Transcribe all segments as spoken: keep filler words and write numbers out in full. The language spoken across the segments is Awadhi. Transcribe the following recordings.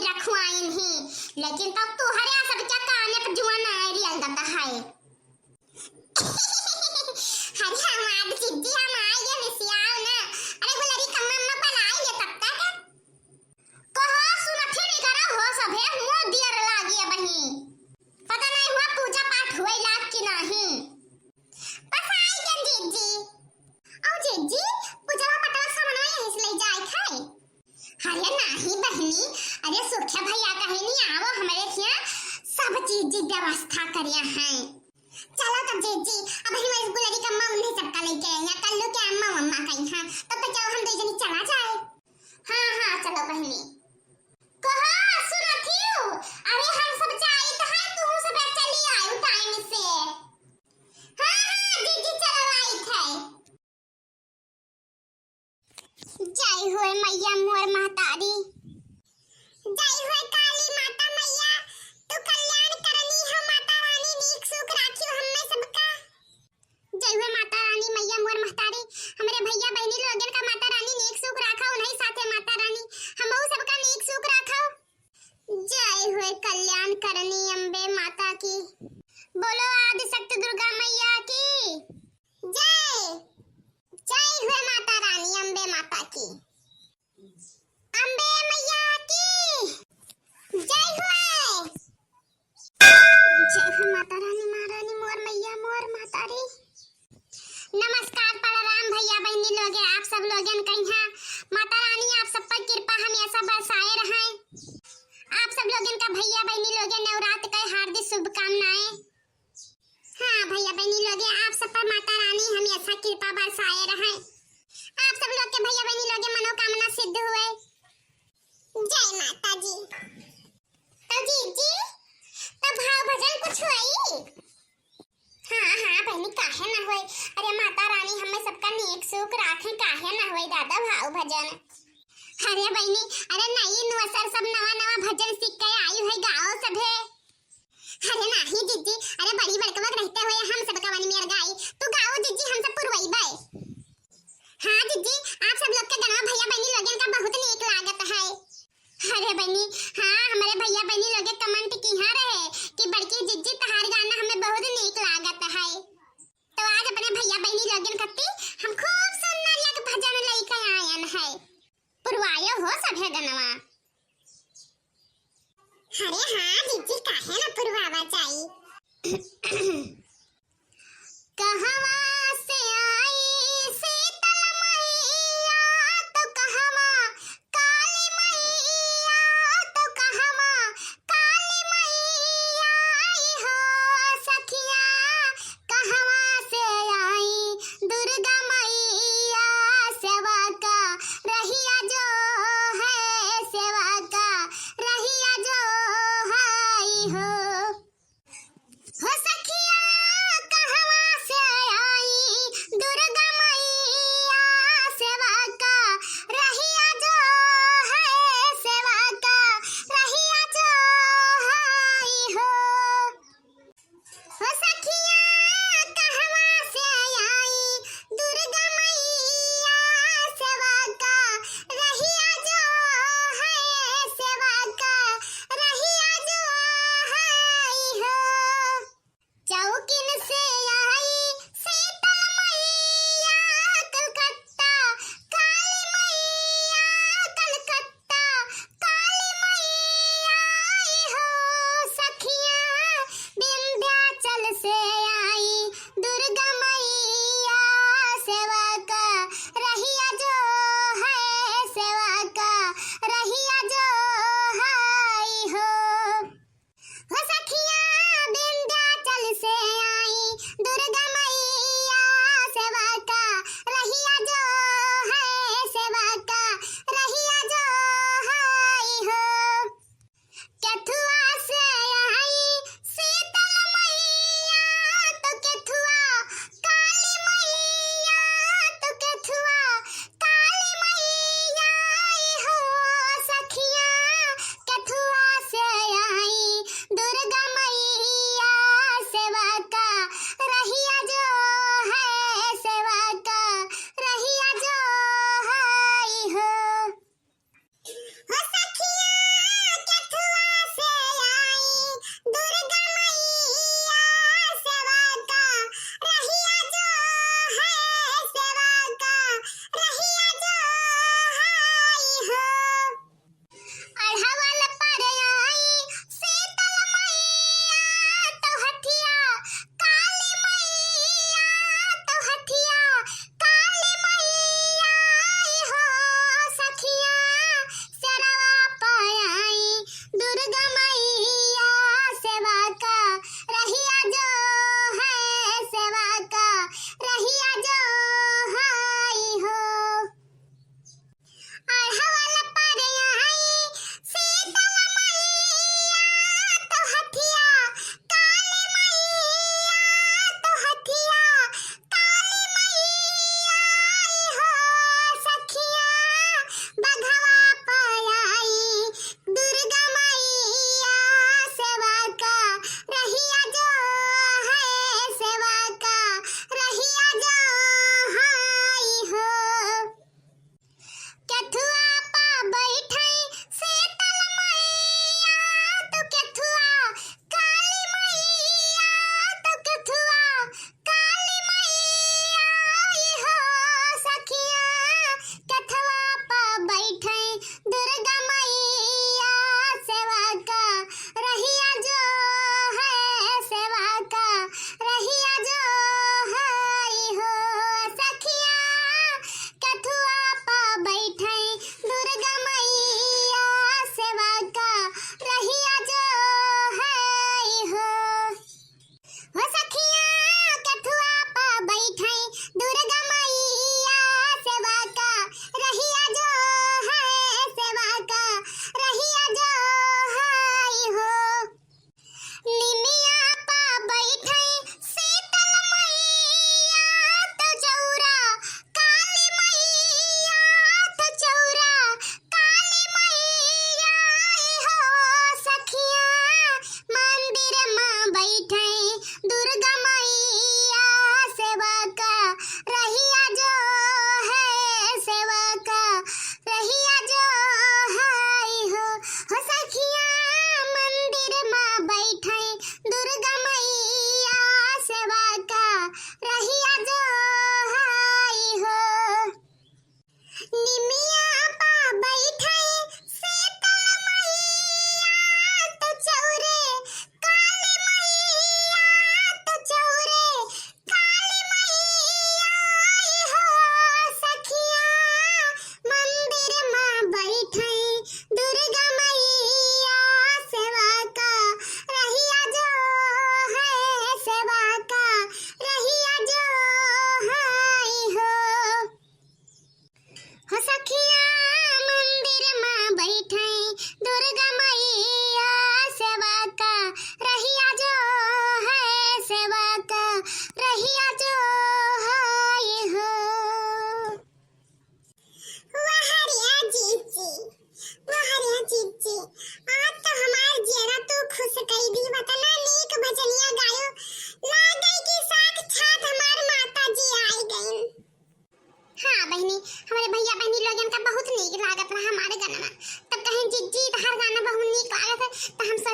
रखवाइन ही, लेकिन तब तोहरे सबके काने पर जुआ ना रियल जाता है। अरे हमार जिज्जी, हम आए ये मिसियाओ ना। अरे गुलरी कम्मा अम्मा बुलाई ले तब तक। कहो सुनत ही नहीं करा हो सभे, मुंह दियर लागी अबही। पता नहीं हुआ पूजा पाठ हुए लाग कि नहीं। बस आई गन जिज्जी। औ जिज्जी, पूजवा पटवा सामानवा यहीं से ले जाए थे। अरे नाही बहिनी, अरे सुरखे भैया कहीं नहीं आवो हमरे हियां, सब चीज जी व्यवस्था करिया हैं। चलो तब जिज्जी, अबही मैं गुलरी कम्मा उन्हें सबका लेके आई, या कल्लू के अम्मा मम्मा कहीं हैं, तब तो चलो हम दो जनी चला जाए। हाँ हाँ चलो बहिनी। कहो सुनत ही हो, अरे हम सब जाइत है, तू सब चली आयु टाइम से। हाँ हाँ जिज्जी चलो आइत है। जय होए मैया मोर महतारी, जय होए काली माता मैया, तू कल्याण करनी हो माता रानी, नीक सुख राखियो हम्मे सबका। जय होए माता रानी मैया मोर महतारी, हमरे भैया बहिनी लोगन का माता रानी नीक सुख राखो, उन्हीं साथे माता रानी हमहू सबका नीक सुख राखो। जय होए कल्याण करनी अम्बे माता की, बोलो आदि शक्ति दुर्गा मैया की जय। जय होए माता रानी अम्बे माता की, अम्बे मैया की जय होए। जय हो माता रानी, माँ रानी मोर मैया मोर महतारी। नमस्कार प्रणाम भैया बहिनी लोगे, आप सब लोगन कहिया माता रानी आप सब पर कृपा हमेशा बरसाए रहे। आप सब लोगन का भैया बहिनी लोगे नवरात्र के हार्दिक शुभकामनाएं। हाँ भैया बहिनी लोगे, आप सब पर माता रानी हमेशा कृपा बरसाए रहे। आप सब लोग के भैया बहिनी लोगे मनोकामना सिद्ध हुए। जय माता जी। तो जीजी, तो भाव भजन कुछ होई? हाँ हाँ बहिनी, काहे ना होई। अरे माता रानी हमें सबका नीक सुख राखे, काहे ना होई दादा भाव भजन। अरे बहिनी, अरे नई नुअसर सब नवा नवा भजन सीख के आई है, गाओ सभे। अरे नाही जीजी, अरे बड़ी बड़कवा के रहते हुए हम सब कवन मेर गाई, तू गाओ जीजी, हम सब पुरवई बाय। हाँ जीजी, आप सब लोग के गनवा भैया बहिनी लोगन का बहुत नीक लागत है। अरे बहिनी, हाँ हमरे भैया बहिनी लोग के comment किहा रहे कि बड़की जीजी तहार गाना हमें बहुत नीक लागत है। तो आज अपने भैया बहिनी लोगन कत्ती हम खूब सुंदर एक भजन लेके आयन है। पुरवायो हो सभे गनवा। अरे हाँ जीजी, काहे ना पुरवावा जाई। कहवा से आई शीतल मैया, तो कहवा काली मैया, तो कहवा काली मैया आई हो सखिया, कहवा से आई दुर्गा मैया, सेवा का रहिया जो है, सेवा का रहिया जो है हो। हो सखिया, कहवा से आई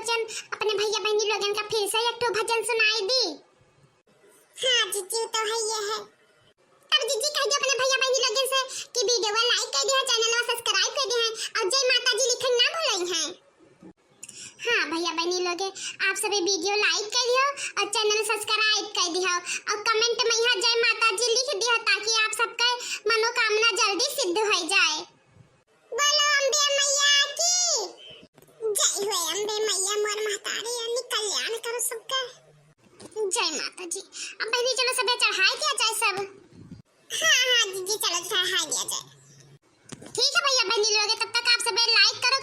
भजन अपने भैया बहनी लोगन का फिर से एक ठो भजन सुनाई दी। हाँ जीजी, वो तो है ये है। तब जीजी कह दियो अपने भैया बहनी लोगन से कि video वा like कर दिया, channel वा subscribe कर दिया और जय माता जी लिखन ना भूलई हैं। हाँ भैया बहनी लोगे, आप सभी video like कर दियो और channel subscribe कर दियो और comment में यहाँ जय माता जी लिख दियो, ताकि आप सबका मनोकामना जल्दी सिद्ध हो जाए। बोलो अम्बे मैया की जय। हुए अम्बे मैया मोर महतारी, यानी कल्याण करो सबका। जय माता जी। अब बहनी चलो सबे चढ़ाई दिया जाए सब। हाँ हाँ जीजी, चलो चढ़ाई दिया जाए। ठीक है भैया बहनी लोगे, तब तक आप सबे like करो,